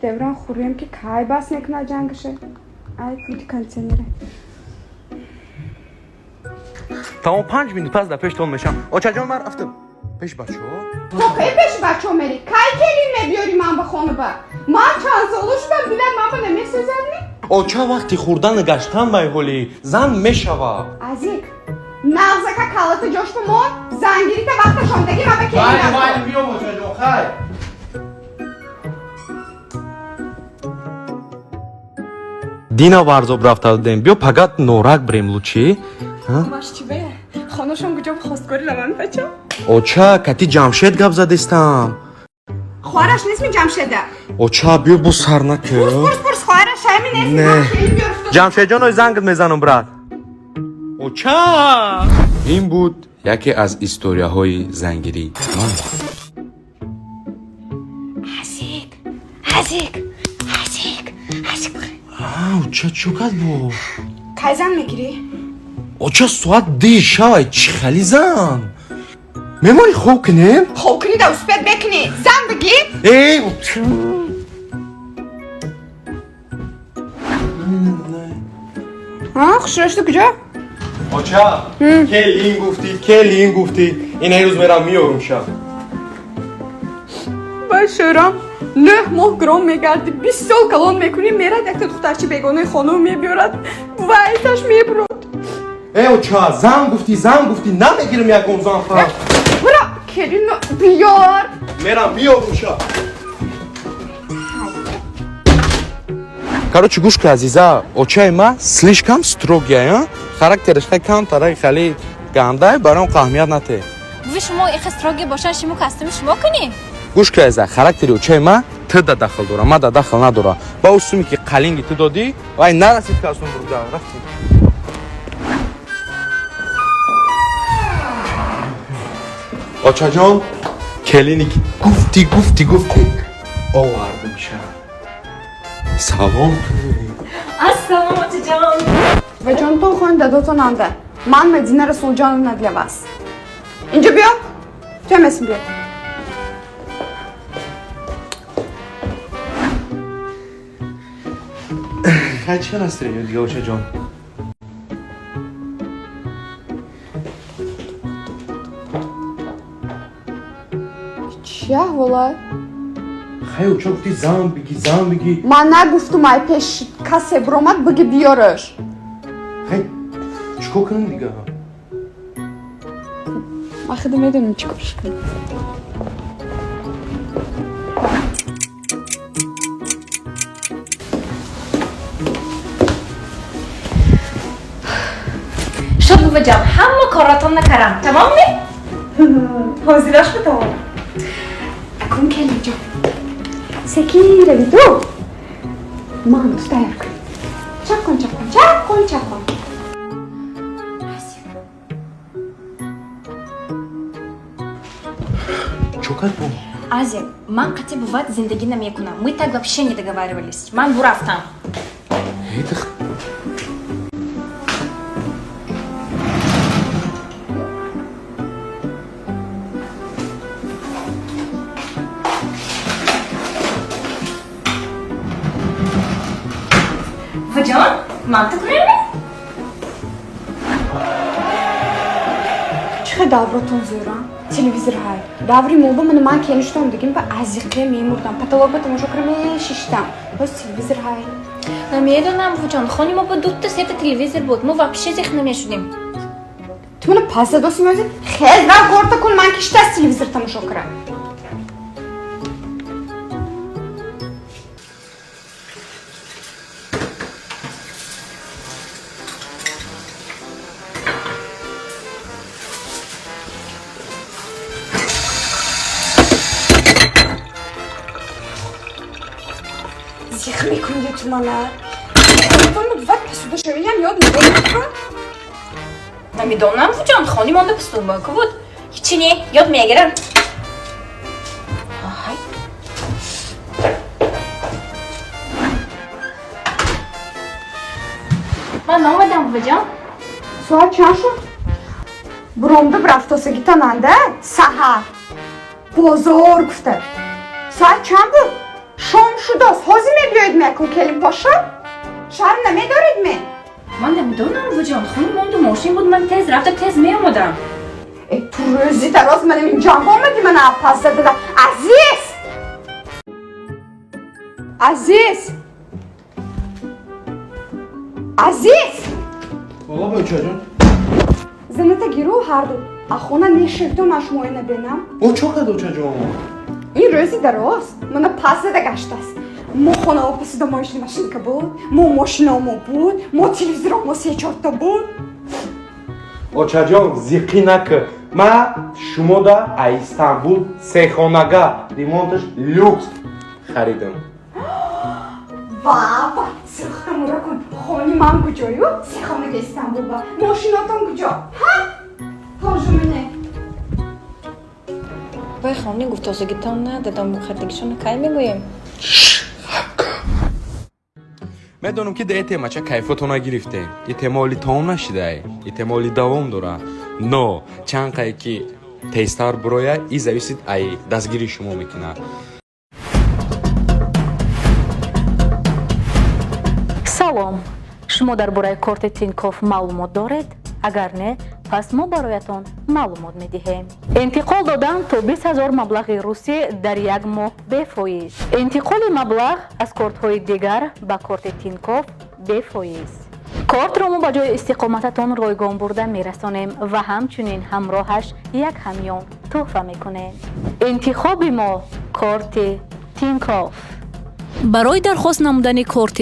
Девран Хуррем ки кай бас мекунад ҷангаше. Ай пульти кондиционера. Тамом, 5 минут пас дар пештон мешам, очаҷон. Ман рафтам пеш бачаҳо. То кай пеши бачаҳо мери? Кай келин мебиёри ман ба хонаба? Ман чанд сола шудам, дилат ман ба намесӯзадми? Оча, вақти хӯрдану гаштан байҳоли зан мешава. Азик, нағзака калата ҷош ба мон, зангирита вақташ омдаги ман ба келин. Майли, биём, очаҷон, хайр. Дина Варзоб рафта будем, биё пагат Норак бирем лучи. Маш чӣ бе? Хонашон куҷо хостгорӣ раванд, бача? Оча, кати Ҷамшед гап задистам. Хоҳараш нестми Ҷамшеда? Оча, биё, бо сар накӣ. Пурс, пурс, пурс, хоҳараш ҳами нестми? Не. Ман келин биёрфту. Ҷамшедҷон, ой, зангат мезанам, брат. Оча. Ин буд яке аз историяҳои зангирӣ ман. Азик, Азик, Азик, Азик. Оча, чӣ кард бо? Кай зан мегирӣ? Оча, соат ди шавай, чӣ хали зан мемонӣ, хоб кунем? Хоб кунӣ да успеть бекунӣ. Зан бигир. Э, оча. Ҳа, хушрошту куҷо? Оча, келин гуфтӣ, келин гуфтӣ, ин рӯз мерам меёрум ша. Ба шӯрам, 9 моҳ гиром мегарди, 20 сол калон мекунӣ, мерад якта духтарчи бегонаи хонум мебиёрад, вайташ мебурод. Э, оча, зан гуфтӣ, зан гуфтӣ, намегирам ягон зан фа. Бура, келино биёр. Мерам меёрум ша. Короче, гӯш ки, азиза, очаи ма слишком строгия, характераш хай камтара, хали гандай, барои он аҳамият нате. Буви шумо ихе строгий бошад, шумо костюми шумо кунӣ? Гӯш ки, азиза, характери очаи ма ту да дахл дора, ма да дахл надора. Ба ӯ суме ки қалинги ту додӣ, вай нарасид костюм бурда рафтем. Очаҷон, келине ки гуфтӣ, гуфтӣ, гуфтӣ, овардимша. Салом. Ассалом, очаҷон. Ва ҷонтон хон дадотон анда. Ман Мадина Расулҷоновна для вас. Инҷо биё. Ту ҳам биё. Хай, чӣ настроение дига, очаҷон? Чӣ аҳвола? Хай, оча, гуфтӣ зан биги, зан биги. Ман нагуфтум, ай пеш касе биромад, биги биёраш. Хай, чӣ кор кунем дига? Ман худо медонам чӣ кор кунам. Шуд, буваҷон, ҳама коротон накарам, тамомми? Ҳозираш битавон. Акун, келинҷон, секин рави ту. Ман ту тайёр кун. Чаққон, чаққон, чаққон, чаққон. Азик. Чӣ кард бо? Азик, ман қати буват зиндагӣ намекунам. Мы так вообще не договаривались. Ман бурафтам. Эй, дих. Буваҷон, ман ту кунем? Чӣ хел давротон зӯра? Телевизор ҳай. Даври мо ба ман ман келин шудам дигим ба азиқе мемурдам. Потолок ба тамошо кара мешиштам. Боз телевизор ҳай. Намедонам, буваҷон, хони мо ба дута сета телевизор буд, мо вообще зиқ намешудем. Ту мана пас задоси меози? Хез рав горта кун, ман киштас телевизор тамошо кара. Зиқ мекунди ту мана. Буват пасудашавиям ёд надорӣ? Намедонам, буваҷон, хони монда посудомойка буд. Ҳичи не, ёд мегирам. Ай. Ман омадам, буваҷон. Соат чанд шуд? Буромда бирафтосагитонанда саҳар. Бозор гуфта. Соат чанд буд? Шом шудост, ҳозир мебиёед мекун, келинпошо? Шарм намедоред ме? Ман намедонам, буваҷон, хона монду, мошин буд, ман тез рафта, тез меомадам. Э, ту рӯзи дароз манам ин ҷанг омадӣ, мана пас задада. Азиз, Азиз, Азиз! Ола, очаҷон. Заната гиру, ҳарду а хона нешевто, ман шумоя набинам. О, чо кард, очаҷон? Ин рӯзи дароз мана пас зада гаштааст. Мо хонао посудомоечный машинка буд, мо мошинаомо буд, мо телевизоромо се чорта буд. Очаҷон, зиқӣ накӣ. Ма шумода а Истанбул сехонага, ремонташ люкс харидам. Ва, сирхтамура кун. Хони ман куҷою, сехонага Истанбул ба мошинотон куҷо? Ҳа, тоже мне. Вай, хони гуфтозагитон нададам, хардагишона кай мегӯем? Медонам, ки да темача кайфотона гирифтем. И тема оли тамом нашидай, и тема оли давом дора, но чанд қае ки тезтар буроя, и зависит ай дастгирии шумо мекунад. Салом! Шумо дар бораи корти Тинькофф маълумот доред? Агар не, пас мо бароятон маълумот медиҳем. Интиқол додан то 20 000 маблағи русӣ дар як моҳ бефоиз. Интиқоли маблағ аз кортҳои дигар ба корти Тинькофф бефоиз. Кортро мо ба ҷои истиқомататон ройгон бурда мерасонем ва ҳамчунин ҳамроҳаш як ҳамён тӯҳфа мекунем. Интихоби мо корти Тинькофф. Барои дархост намудани корти